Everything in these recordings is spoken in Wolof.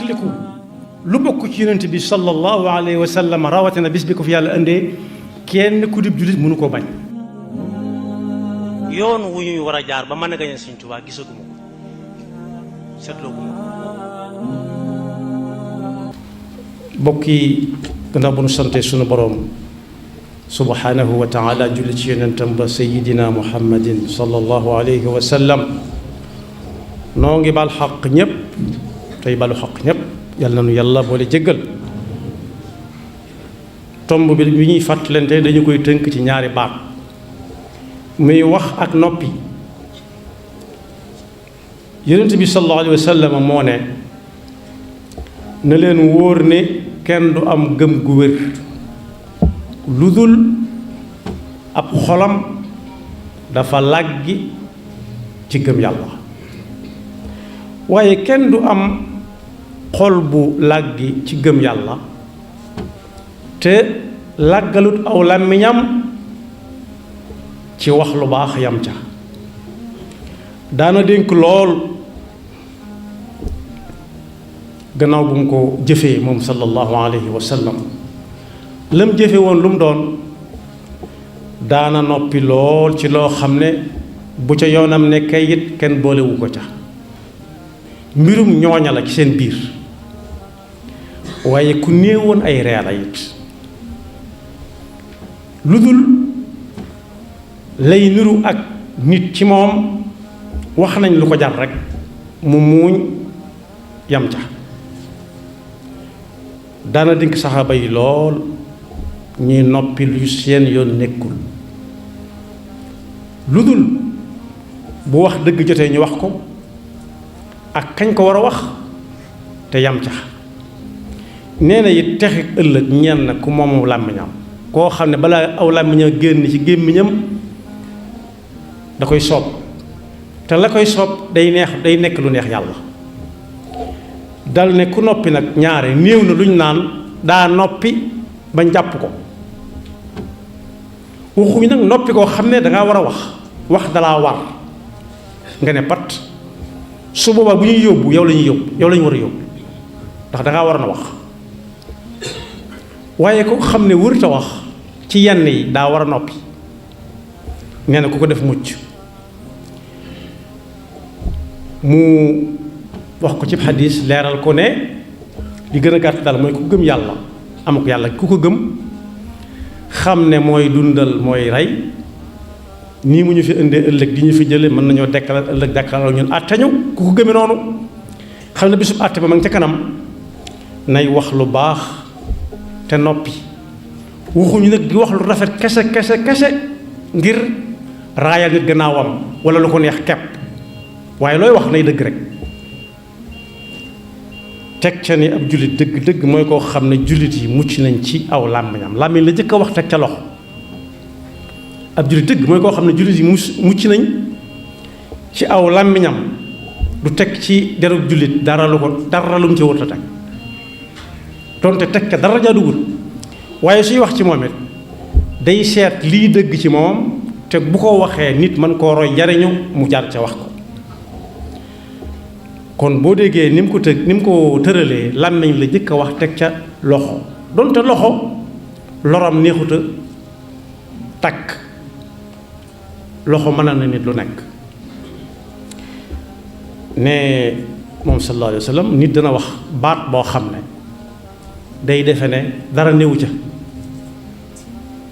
fàttaliku lu bokk ci yonent bi sallallahu alayhi wa sallam rawatina bis bi ko fi yàlla indee kenn ku dib jullit mënu koo bañ. yoon wu ñuy war a jaar ba mën a gañe Sëñ Tuubaa gisaguma ko seetlooguma ko. mbokk yi gannaaw bu nu sante sunu boroom subhanahu wa taala julli ci yonentam ba sayidina muhammadin sallallahu alayhi wa sallam noo ngi bal xaq ñépp tey balu xaq ñépp yàlla na nu yàlla boole jéggal. tomb bi ñuy fàttalante dañu koy tënk ci ñaari baat muy wax ak noppi. yonent bi sallallahu alayhi wa sallam moo ne na leen wóor ne kenn du am gëm gu wér lu dul ab xolam dafa làggi ci gëm yàlla, waaye kenn du am xol bu làggi ci gëm yàlla te làggalut aw làmmiñam ci wax lu baax yam ca. daana dénk lool gannaaw bu mu ko jëfee moom sallallahu alayhi wa sallam lam jëfe woon lu mu doon daana noppi lool ci loo xam ne bu ca yoonam nekkee it kenn boolewu ko ca mbirum ñooña la ci seen biir, waaye ku néewoon ay reela it lu dul lay niru ak nit ci moom wax nañ lu ko jar rekk mu muuñ yam ca. daana dénk saxaaba yi lool ñuy noppi lu seen yoon nekkul lu dul bu wax dëgg jotee ñu wax ko ak kañ ko war a wax te yam ca. nee na it texi ëllëg ñeen na ku moomu làmmiñam koo xam ne balaa aw làmmiñam génn ci gémmiñam da koy soob te la koy soob day nekk lu neex yàlla. dal ne ku noppi nag ñaare néew na luñ naan daa noppi bañ jàpp ko. waxuñu nag noppi koo xam ne dangaa war a wax dalaa war nga ne pat su boobaa bu ñuy yóbbu yow la ñuy yóbbu yow la ñu war a yóbbu ndax dangaa war na wax. waaye ko xam ne wërta wax ci yenn yi daa war a noppi nee na ku ko def mucc. mu wax ko ci xadis leeral ko ne li gën a gàtt daal mooy ku gëm yàlla am ko yàlla ku ko gëm xam ne mooy dundal mooy rey nii mu ñu fi indee ëllëg di ñu fi jële mën nañoo dekkal ëllëg dekkal ñun àtte ñu ku ko gëmee noonu xam ne bisub àtte ba ma ngi ca kanam nay wax lu baax te noppi. waxuñu nag di wax lu rafet kese ngir raayal nit gannaawam wala lu ko neex kepp, waaye looy wax nay dëgg rek. teg ca ni ab jullit dëgg mooy koo xam ne jullit yi mucc nañ ci aw làmmiñam làmmiñ la jëkk a wax teg ca loxo. ab jullit dëgg mooy koo xam ne jullit yi mucc nañ ci aw làmmiñam du teg ci derub jullit dara lu mu ci wut a teg donte teg ca dara jaaduwul, waaye suy wax ci moom it day seet lii dëgg ci moom te bu ko waxee nit mën koo roy jariñu mu jaar ca wax ko. kon boo déggee ni mu ko tëralee làmmiñ la jëkk a wax teg ca loxo donte loxo loram neexuta takk loxo mën na nit lu nekk. ne moom sallallahu alayhi wa sallam nit dana wax baat boo xam ne day defe ne dara néewu ca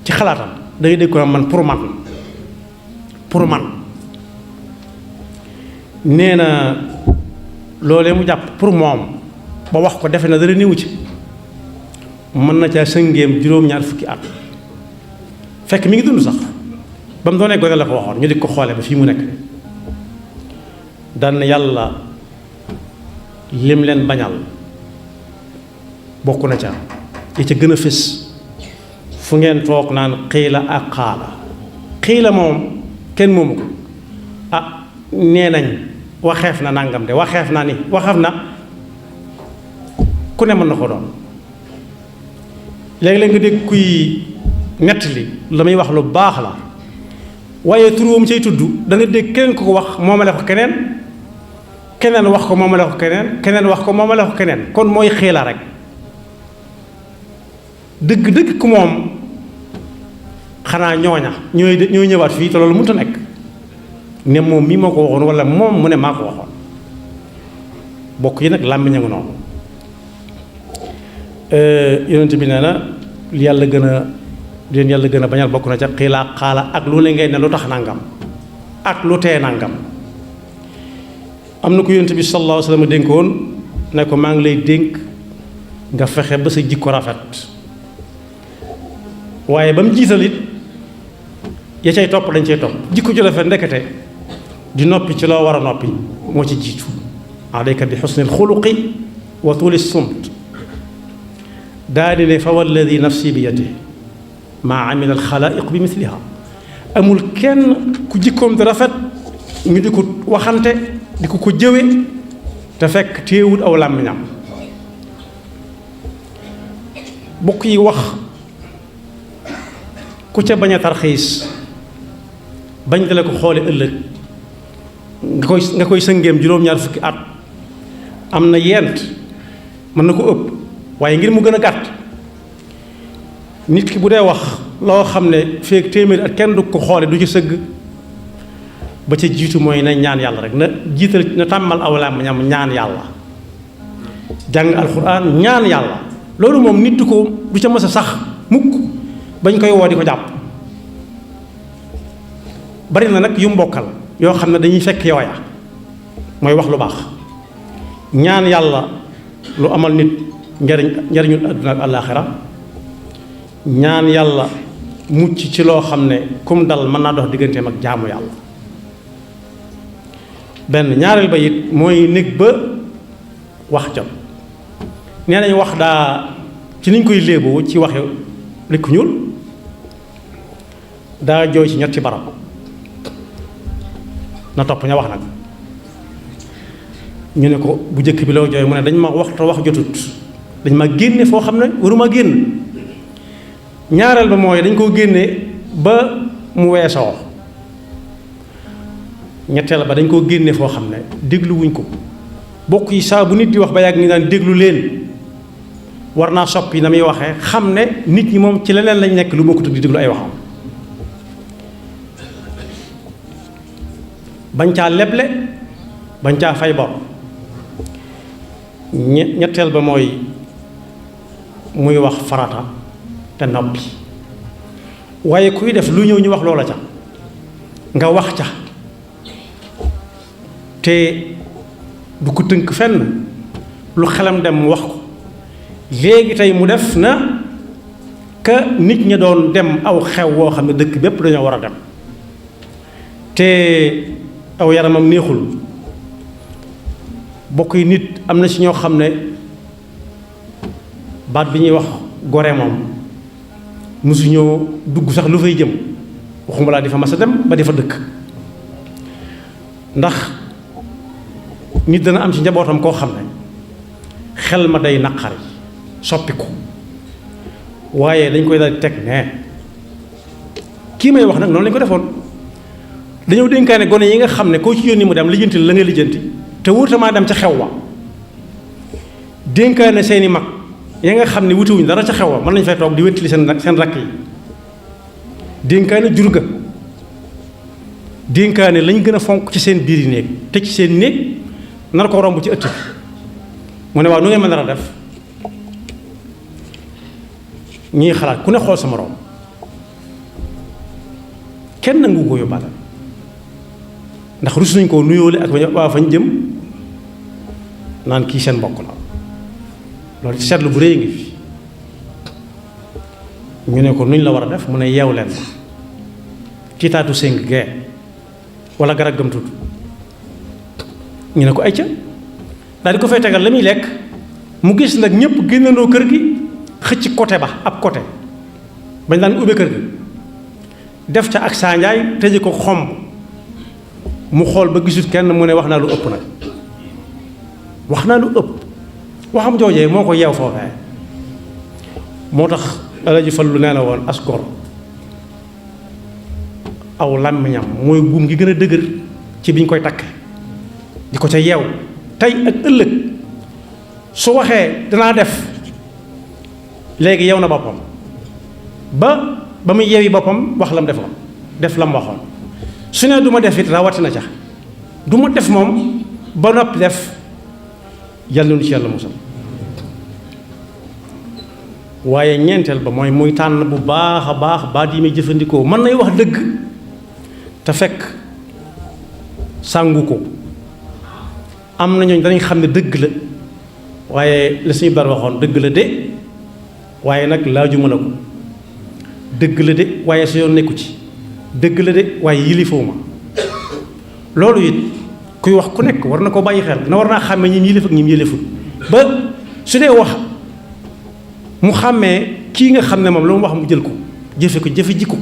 ci xalaatam day dégg ko man pour man nee na loolee mu jàpp pour moom ba wax ko defe na dara néewu ci mën na caa sëngéem juróom-ñaar fukki at fekk mi ngi dund sax ba mu doonee gone la ko waxoon ñu di ko xoole ba fii mu nekk daan yàlla lim leen bañal bokk na ca yi ca gën a fés fu ngeen toog naan xiila ak xaala. xiila moom kenn moomu ko nee nañ waxeef na nangam de waxeef na ni waxeef na ku ne mën na ko doon. léegi-léeg nga dégg kuy nettali la muy wax lu baax la waaye turam cay tudd da nga dégg keneen ko wax moomale ko keneen keneen wax ko moomale ko keneen keneen wax ko moomale ko keneen kon mooy xiila rek dëgg-dëgg ku moom xanaa ñooña ñooy ñëwaat fii te loolu mënut a nekk ne moom mii moo ko waxoon wala moom mu ne maa ko waxoon bokk yi nag làmmiñ a ngi noonu yonent bi nee na yàlla gën a leen yàlla gën a bañal bokk na ca xiilaa xaala ak lu ne ngay ne lu tax nangam ak lu tee nangam am na ko yonent bi sallallahu alayhi wa sallam dénkoon ne ko maa ngi lay dénk nga fexe ba sa jikko rafet waaye ba mu jiital it ya cay topp dañ cay topp jikko ju rafet ndekete di noppi ci loo war a noppi moo ci jiitu alayka bi xusnil xuluqi wa tuuli sumt daa di ne fa walladi nafsi bi yadihi maa amila alxalaaiq bi misliha amul kenn ku jikkoom di rafet ñu di ko waxante di ko jëwe te fekk téewul aw làmmiñam bokk yi wax ku ca bañ a tarxiis bañ dale ko xoole ëllëg nga koy sëngeem juróom-ñaar fukki at am na yent mën na ko ëpp waaye ngir mu gën a gàtt nit ki bu dee wax loo xam ne feek téeméeri at kenn du ko xoole du ci sëgg ba ca jiitu mooy na ñaan yàlla rek na jiital na tàmmal aw làmmiñam ñaan yàlla jàng alxuraan ñaan yàlla loolu moom nit du ca mës a sax mukk bañ koy woo di ko jàpp bari na nag yu mbokkal yoo xam ne dañuy fekk yooya mooy wax lu baax ñaan yàlla lu amal nit njariñul àdduna ak àllaaxira ñaan yàlla mucc ci loo xam ne kum dal mën naa dox digganteem ak jaamu yàlla benn ñaareel ba it mooy nekk ba wax jot nee nañ wax daa ci niñ koy léeboo ci waxe li ku ñuul daa jooy ci ñetti barab na topp ña wax nag ñu ne ko bu njëkk bi loo jooy mu ne dañ ma wax te wax jotut dañ ma génne foo xam ne waruma génn ñaareel ba mooy dañ koo génne ba mu weesoo ñetteel ba dañ koo génne foo xam ne dégluwuñ ko bokk yi saa bu nit di wax ba yàgg ngi daan déglu leen war naa soppi na muy waxee xam ne nit ñi moom ci leneen lañ nekk lu bokkut di déglu ay waxam bañ caa leble bañ caa fay bor ñetteel ba mooy muy wax farata te noppi waaye kuy def lu ñëw ñu wax loola ca nga wax ca te du ko tënk fenn lu xelam dem mu wax ko léegi tey mu def na ka nit ña doon dem aw xew woo xam ne dëkk bépp dañoo war a dem te aw yaramam neexul bokk yi nit am na ci ñoo xam ne baat bi ñuy wax gore moom mosuñoo dugg sax lu fay jëm waxuma laa di fa mas a dem ba di fa dëkk ndax nit dana am ci njabootam koo xam ne xel ma day naqari soppiku waaye dañ koy daal di teg ne kii may wax nag noonu lañ ko defoon dañoo dénkaane gone yi nga xam ne koo ci yónni mu dem lijjanti la nga lijjanti te wutamaa dem ca xew wa dénkaane seeni mag ya nga xam ne wutiwuñ dara ca xew wa mën nañ fay toog di wéttali seen rakk yi dénkaane jur ga dénkaane lañ gën a fonk ci seen biir yi néeg te ci seen néeg nar ko romb ci ëtt bi mu ne waaw nu ngay mën a def ñuy xalaat ku ne xool sa moroom kenn nangu ko yóbbaale ndax rus nañ koo nuyoole ak waa fañ jëm naan kii seen mbokk la loolu ci seetlu bu rëy ngi fi ñu ne ko nuñ la war a def mu ne yeew leen ci taatu séng gee wala garab gëm tudd ñu ne ko ay ca daal di ko fay tegal la muy lekk mu gis nag ñëpp génnandoo kër gi xëcc côté ba ab côté bañ daan ubbe kër gi def ca ak saanjaay tëje ko xomb mu xool ba gisut kenn mu ne wax naa lu ëpp nag wax naa lu ëpp waxam joojee moo ko yeew foofee moo tax Alaaji Fallu nee na woon as gor aw làmmiñam mooy buum gi gën a dëgër ci biñ koy takk di ko ca yeew tey ak ëllëg su waxee danaa def léegi yeew na boppam ba muy yeewi boppam wax lam defoon def lam waxoon su ne du ma def it rawatina ca du ma def moom ba noppi def yàlla nu ci yàlla musal waaye ñeenteel ba mooy muy tànn bu baax a baax baat yi muy jëfandikoo mën nay wax dëgg te fekk sàngu ko am na ñooñ danañ xam ne dëgg la waaye la suñu bar waxoon dëgg la de waaye nag laajuma la ko dëgg la de waaye sa yoon nekku ci dëgg la de waaye yilifoo ma loolu it kuy wax ku nekk war na ko bàyyi xel na war naa xàmmee ñim yilif ak ñim yilifut ba su dee wax mu xàmmee kii nga xam ne moom lu mu wax mu jël ko jëfe jikko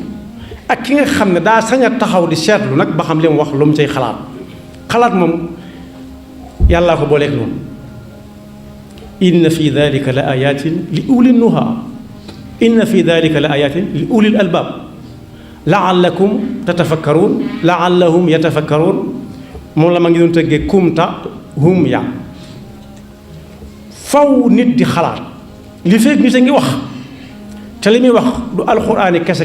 ak ki nga xam ne daa sañ a taxaw di seetlu nag ba xam li mu wax lu mu cay xalaat moom yàllaa ko booleeg noonu inna fi dalika la ayatin li uli nuha inna fi dalika la ayatin li ulil albab laallakum tatafakkaruun laallahum yatafakkaruun moom la ma ngi doon tëggee kumta hum ya faw nit di xalaat li fekk nit a ngi wax te li muy wax du alxuraani kese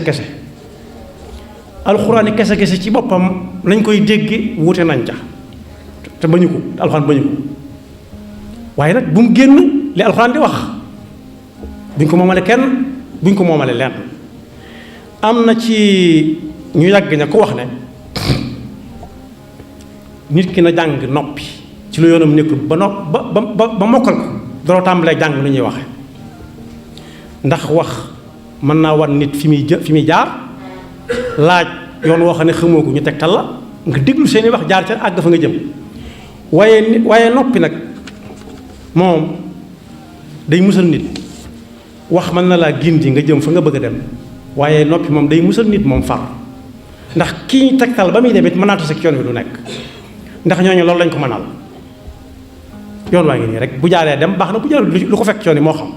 alxuraani kese ci boppam lañ koy dégge wuute nañ ca te bañu ko alxuraan bañu ko waaye nag bu mu génn li alxuraan di wax buñ ko moomale kenn buñ ko moomale lenn am na ci ñu yàgg ña ko wax ne nit ki na jàng noppi ci lu yoonam nekkul ba mokkal ko doo tàmbalee jàng lu ñuy waxe ndax wax mën naa wan nit fi muy jaar laaj yoon woo xam ne xamoo ko ñu tegtal la nga déglu seeni wax jaar ca àgg fa nga jëm waaye noppi nag moom day musal nit wax mën na laa gindi nga jëm fa nga bëgg a dem waaye noppi moom day musal nit moom far ndax kii tegtal ba muy dem it mën naa tase ak yoon wi du nekk ndax ñooñu loolu lañ ko mënal yoon waa ngi nii rek bu jaaree dem baax na bu jaarul lu ko fekk yoon yi moo xam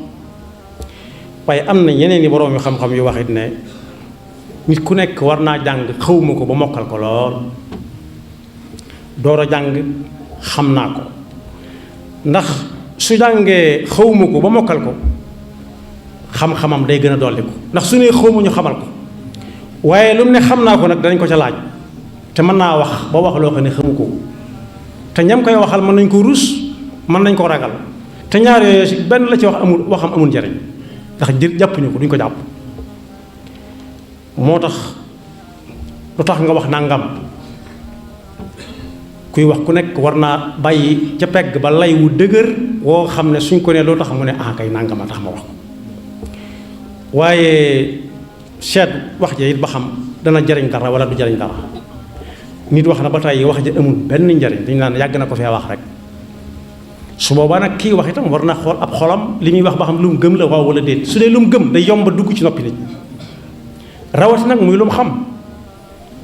waaye am na yeneen i boroom yu xam-xam yu wax it ne nit ku nekk war naa jàng xawma ko ba mokkal ko lool door a jàng xam naa ko ndax su jàngee xawma ko ba mokkal ko xam-xamam day gën a dolli ko ndax su ne xawma ñu xamal ko waaye lu mu ne xam naa ko nag danañ ko ca laaj te mën naa wax ba wax loo xam ne xamu ko te ñam koy waxal mën nañ ko rus mën nañ ko ragal te ñaar yooyu si benn la ci waxam amul njariñ ndax jàppuñu ko duñ ko jàpp moo tax lu tax nga wax nangam kuy wax ku nekk war naa bàyyi ca pegg ba lay wu dëgër woo xam ne suñ ko nee loo tax mu ne kay nangam a tax ma wax ko waaye seet wax ja it ba xam dana jariñ dara wala du jariñ dara nit wax na ba tey wax ja amul benn njariñ dañu naan yàgg na ko fee wax rek su boobaa nag kii wax itam war na xool ab xolam li muy wax ba xam lu mu gëm la waaw wala déet su dee lu mu gëm day yomb dugg ci noppi nit rawati nag muy lu mu xam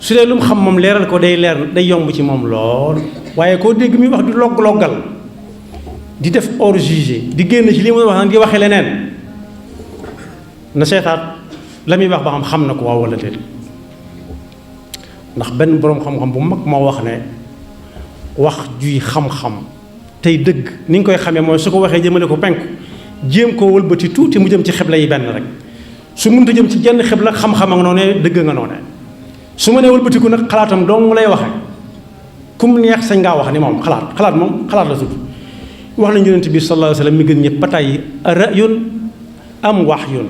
su dee lu mu xam moom leeral ko day leer day yomb ci moom lool waaye koo dégg muy wax di logg-loggal di def hors jugé di génn ci li muy wax nag di waxee leneen na seetaat la muy wax ba xam na ko waaw wala déet ndax benn boroom xam-xam bu mag moo wax ne wax juy xam-xam tey dëgg ni nga koy xamee mooy su ko waxee jëmale ko penku jéem koo wëlbati tuuti mu jëm ci xibla yi benn rek su mënta jëm ci jenn xibla xam-xam ak noonee dëgg nga noonee su ma nee wëlbatiku nag xalaatam doomu lay waxe kum neex sañ ngaa wax ni moom xalaat moom xalaat la tudd wax nañu Yonent bi sallallahu alayhi wa sallam mi gën ñëpp ba tey ra'yun am wahyun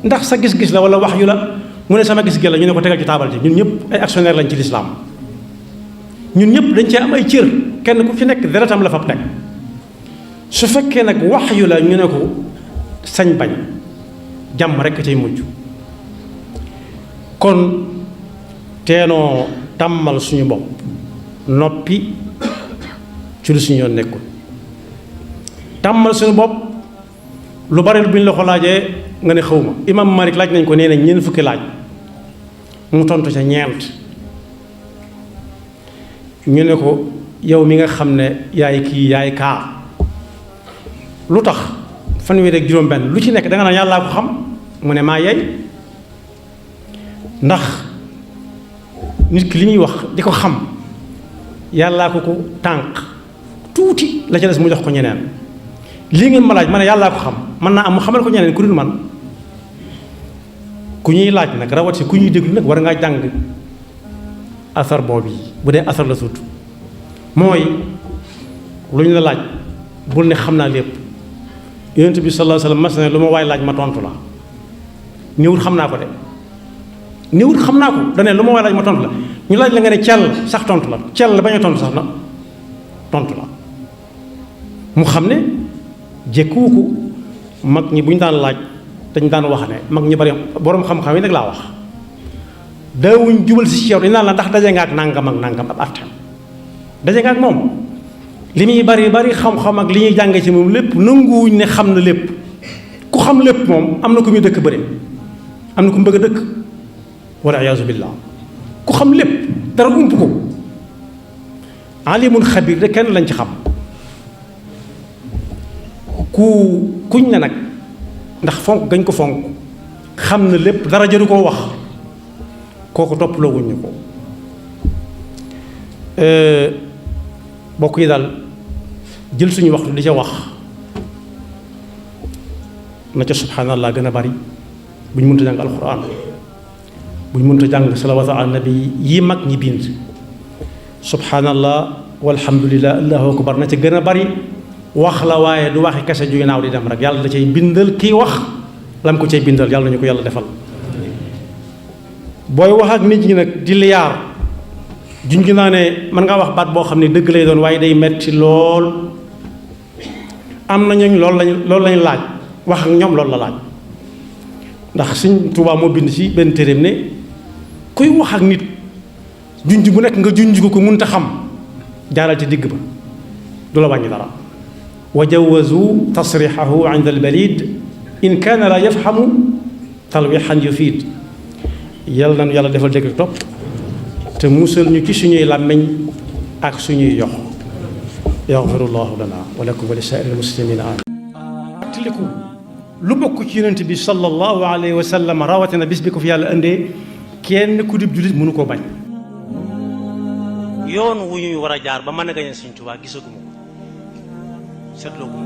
ndax sa gis-gis la wala wax yu la mu ne sama gis-gis la ñu ne ko tegal ci taabal ji ñun ñëpp ay actionnaire lañ ci lislaam ñun ñëpp dañ cee am ay cër kenn ku ci nekk deretam la fa teg su fekkee nag wax yu la ñu ne ko sañ bañ jàmm rekk cay mujj kon teenoo tàmmal suñu bopp noppi ci lu suñu yoon nekkul tàmmal suñu bopp lu bari bu ñu la ko laajee nga ne xawma imam Malik laaj nañ ko nee na ñeent fukki laaj mu tontu ca ñeent ñu ne ko yow mi nga xam ne yaay kii yaay kaa lu tax fanweeri ak juróom-benn lu ci nekk danga naan yàllaa ko xam mu ne maa yey ndax nit ki li ñuy wax di ko xam yàllaa ko tànk tuuti la ca des mu jox ko ñeneen lii ngeen ma laaj ma ne yàllaa ko xam mën naa am mu xamal ko ñeneen ku dul man ku ñuy laaj nag rawat si ku ñuy déglu nag war ngaa jàng asar boobu yi bu dee asar la sut mooy lu ñu la laaj bul ne xam naa lépp yonent bi sallallahu alayhi wasallam mas ne lu ma waay laaj ma tontu la néewut xam naa ko de néewut xam naa ko dane lu ma waay laaj ma tontu la ñu laaj la nga ne cell sax tontu la cell la bañ a tontu sax na tontu la mu xam ne jékkuwu ko mag ñi bu ñu daan laaj dañ daan wax ne mag ñi bari boroom xam-xam yi nag laa wax daawuñ jubal si yow dañ naan la ndax daje nga ak nangam ak nangam ab attam daje nga ak moom li muy bari bari xam-xam ak li ñuy jànge ci moom lépp nanguwuñ ne xam na lépp ku xam lépp moom am na ku muy dëkk bëri am na ku mu bëgg a dëkk wala iyaazu billah ku xam lépp dara ump ko alimun xabir de kenn lañ ci xam kuñ ne nag ndax fonk gañ ko fonk xam na lépp dara jëru koo wax kooku toppaloo wuñ ñu ko bokk yi daal jël suñu waxtu di ca wax na ca subhanallah gën a bari bu ñu mënta jàng alquran bu ñu mënta jàng salawaatu ala nabi yi mag ñi bind subhanallah walhamdulillah allahu akbar na ca gën a bari wax la waaye du waxi kese ju naaw di dem rek yàlla da cay bindal kii wax lam ko cay bindal yàlla nañu ko yàlla defal booy wax ak nit ñi nag di liyaar junj naa ne mën ngaa wax baat boo xam ne dëgg lay doon waaye day metti lool am na ñooñ loolu lañ laaj wax ak ñoom loolu la laaj ndax Sëñ Tuubaa moo bind ci benn téeréem ne kuy wax ak nit junj bu nekk nga junj ko mënta xam jaaral ci digg ba du la wàññi dara wa jawazu tasrixahu inda albalid in kaana la yafhamu talwixan yufiid yàlla nañu yàlla defal dégg topp te musal ñu ci suñuy làmmiñ ak suñuy yox yaxfirullahu lana wa lakum wa li saa'iril muslimina amin tiliku lu bokk ci yonent bi sallallahu alayhi wa sallam rawatina bis bi ko fi yàlla indee kenn ku dib jullit mënu koo bañ yoon wu ñuy war a jaar ba mën a gañe Sëñ Tuubaa gisaguma ko seetloo ko